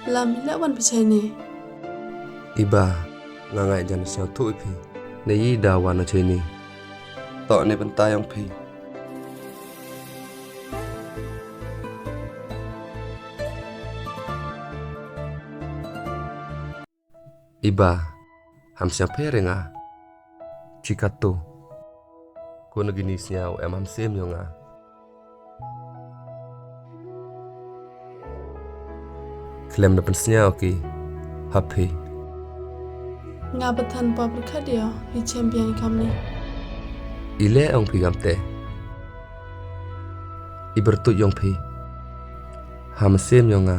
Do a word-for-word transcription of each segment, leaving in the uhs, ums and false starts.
Lam, i leh wan phi chai ni? I ba, nga ngait jan sñiawthooh i phi. Ne i da wan o chai ni. Toh ne bynta yong phi. I ba, ham sñiaw phi re nga. Chi katu. Ko na kini sñiaw em ham sem yong nga. Khlem da pynsñiaw ki ha phi. Nga ba than pop rkhat dio, i chem biang i kam ni. I leh ong phi kamte. I byrtuit yong phi. Ham sem yong nga.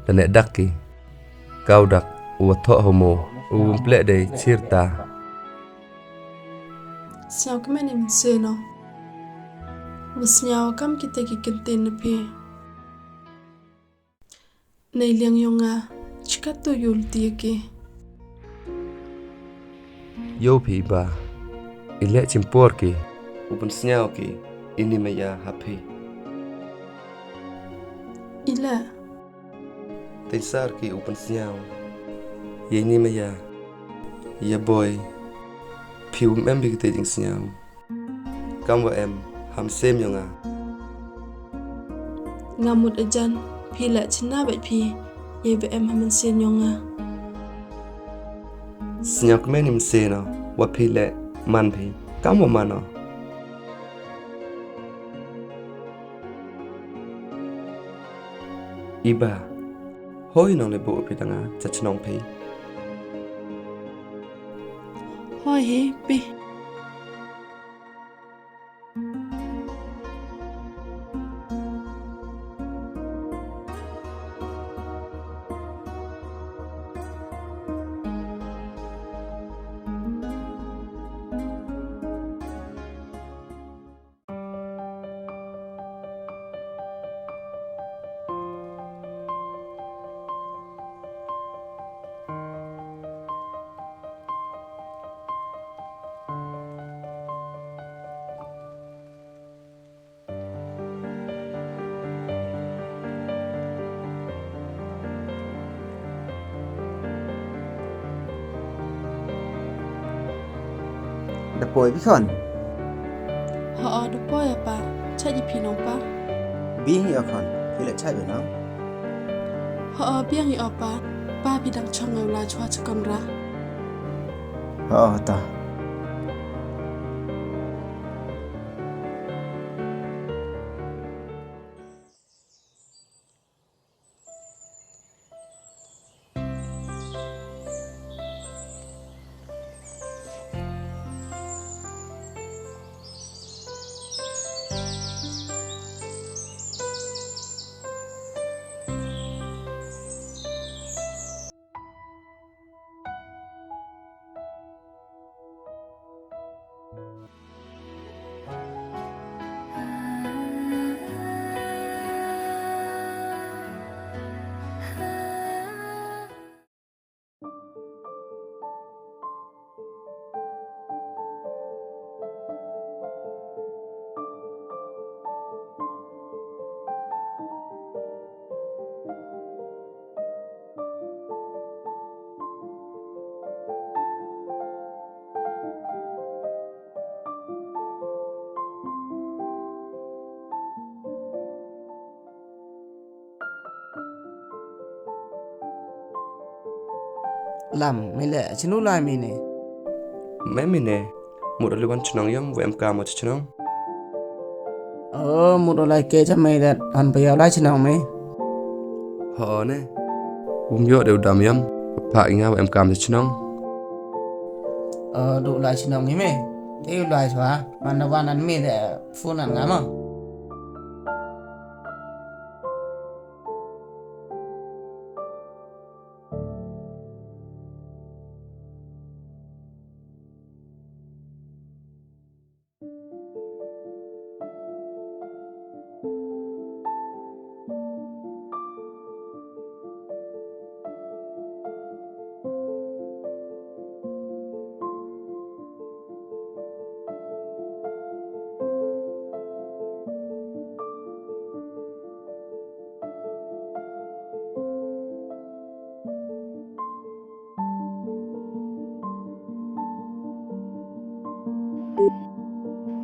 Da neh dak ki. Kaw dak, u wa thoh homo, u wym pleh dei chirta. Sñiaw kmen i mynsiem o. Wa sñiaw kam kite ki kyntien na phi. Nei liang yong nga, chi katu yooluti ki. Yow phi i ba, i leh chimpor ki. U pynsñiaw ki, ini maya ha phi. I leh. Teiñ sar ki u pynsñiaw. Ye ini maya. Ya boi. Phi wym em bi kite jingsñiaw. Kam wa em, ham sem yong nga. Nga mut ajan, phi leh chna bait phi, ye ba em ha mynsiem yong nga. Sñiaw kmen i mynsiem o, wa phi leh man phi, kam wa man o. I ba, hoi nong le booh phi da nga cha chnong phi. Hoi hi, phi. Da poi phi khon? Ho, da poi ya pa. Chait i phi nong pa? Biang i o khon. Phi leh chait i nong? Ho, biang i o pa. Pa phi dang chong ngai u lai chwa cha kamra. Ho, ta. Lam, mi le, chinu lai mi ne? Me mi ne, mut u lai wan chnong yong, wa em kam o cha chnong. O, mut u lai ke cha me dat, han pa yoh lai chnong me. Ho ne. Wym yoh de u dam yong, pa i nga wa em kam cha chnong. O, du lai chnong i me. Te u lai chwa, man da wan an me de, phone an nga mo.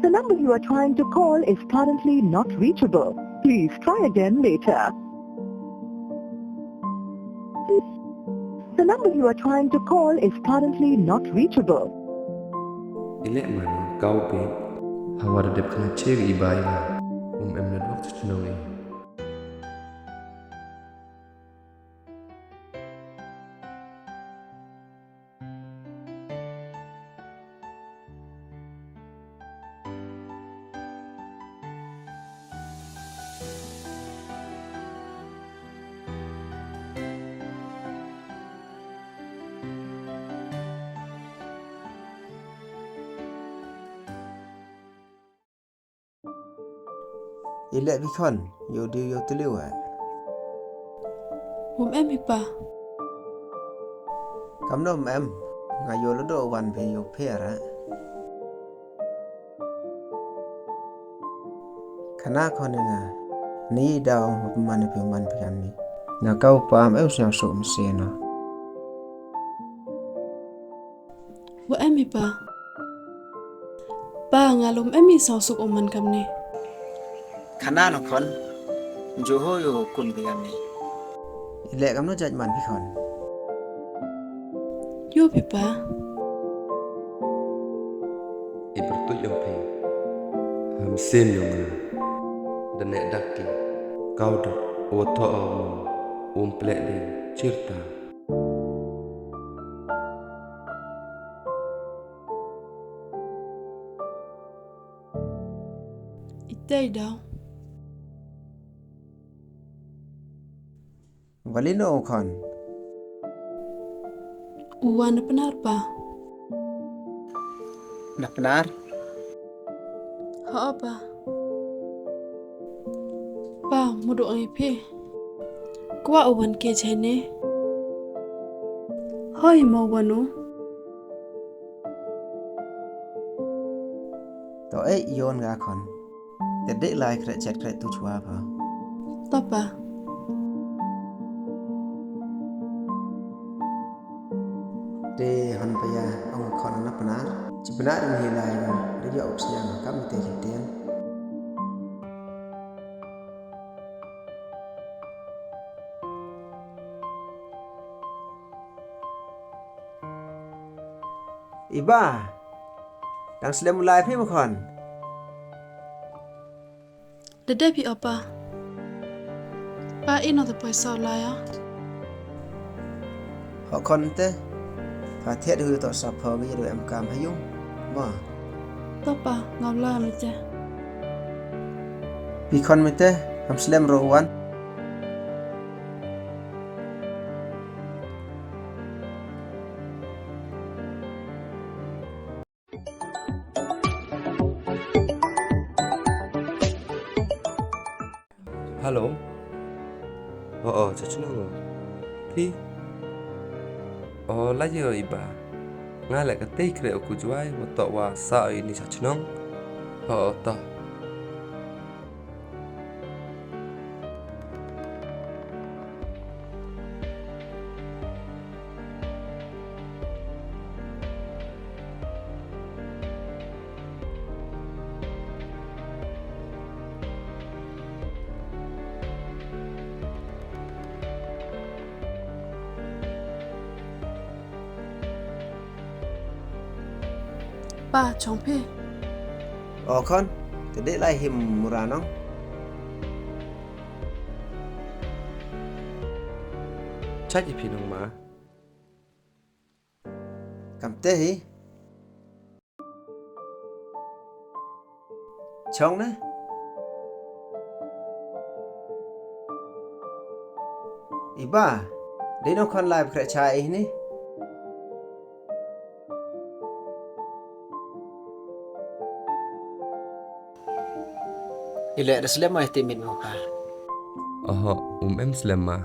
The number you are trying to call is currently not reachable. Please try again later. The number you are trying to call is currently not reachable. I leh man, kau be. Hawa da dep khana che i ba i la. Um em na dok chnong i. I leh phi khon, yow diw yow tliw eh. Um em hi pa. Kamno um em, nga yow la doh wan phi yow pher eh. Khana khon i nga, ni daw man phi man phi kamni. Nga kau pa em u sñiaw suk msien o. Wa em i pa. Pa, nga lum em i sñiaw suk u man kamni. Khana no khon, ju ho yow kun phi kamni. I leh kamno jait man phi khon. Yow phi pa. I pyrtuit yong phi. Ham sien yong nga. Da neh dak ki. Kau da. Wa thoh o um. Um pleh di. Chirta. Itæ i daw. Wa li no u khon. U wan na Pnar pa. Na Pnar? Ho pa. Pa, muduk ngi phi. Kwah u wan ke chene. Hoi mo wan u. To e yon nga khon. Te dei lai khreh chet khreh tu chwa pa. To pa. Te hon pa ya ong khon na Pnar. Chi Pnar ni lai nga. Dei yow u sñiaw nga kam te khitien. I ba. Dang slem u lai phi mo khon. Da dep hi o pa. Pa, i no te poisa u lai o. Ho khon te. Pha thied hu to sa pho ngi ru em kam ha yung. Ma. To pa, nga u lai mi te. Phi khon mi te, ham slem ro wan. Hello. O, o, cha chnong o. Phi? O, la ye o i ba. Nga leh ka tei khreh u ku Jwai, wa toh wa sa o ini cha chnong. O, o, toh. Pa, chong phi. O khon, te dei lai him mura nong. Chait i phi nong ma. Kam te hi. Chong ne? I ba, dei no khon lai khreh cha i ni. I leh da slem ma i te mit mo ka. Oho, um em slem ma.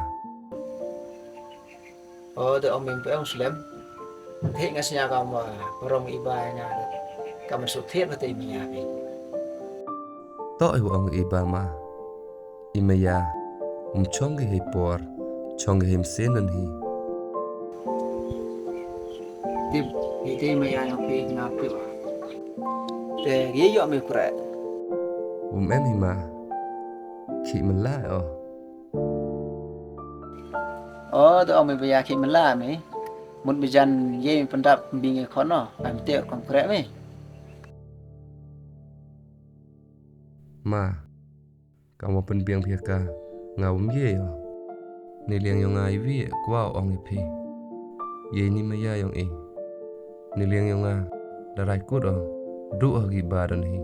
O, da ong mi ym pu ong slem. Te nga sñiaw kam wa, burom i ba nga. Kam suk thied wa te i maya phi. Toh i wa ong i ba ma. I maya. Um chong ki hei por. Chong ki hei msien nan hi. Tip, i te i maya yong phi nga phi wa. Te ye yoh me khreh. Um em hi ma. Khih mala o. O, da ong me ba ya khih mala me. Mut me jan ye me pyndap ym biang i khon o. Em te kam khreh me. Ma, kam wa pynbiang phi ka, nga um ye o. Ni liang yong nga i wi kwah ong i phi. Ye ni ma ya yong i. Ni liang yong nga, da rai kut o. Du o ki ba don hi.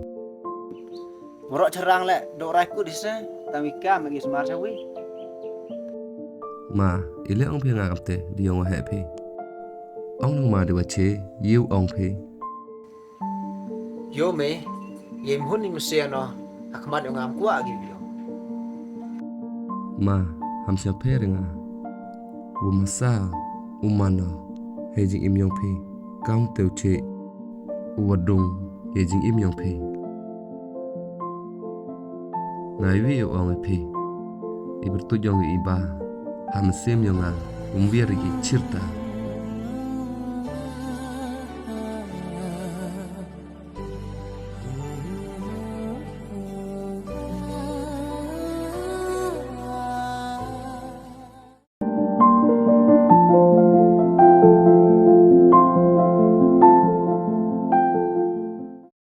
Borok charang le, du rai kut i se, tang i ka ma ki smar sa wi. Ma, i le ong phi nga kam te, di yong wa he phi. Ong nung ma di wa che, ye u ong phi. Yo me, ye mhun ni mse no, ha khmat yong nga ym kwah ki yo. Ma, ham sñiaw pher nga. Wa masa, u man no, he jingim yong phi, kam te u che, u wa dung, ye jingim yong phi. Nga i wi u ong i phi. I pyrtuit yong i ba, ha mynsiem yong nga, um wiar i chirta.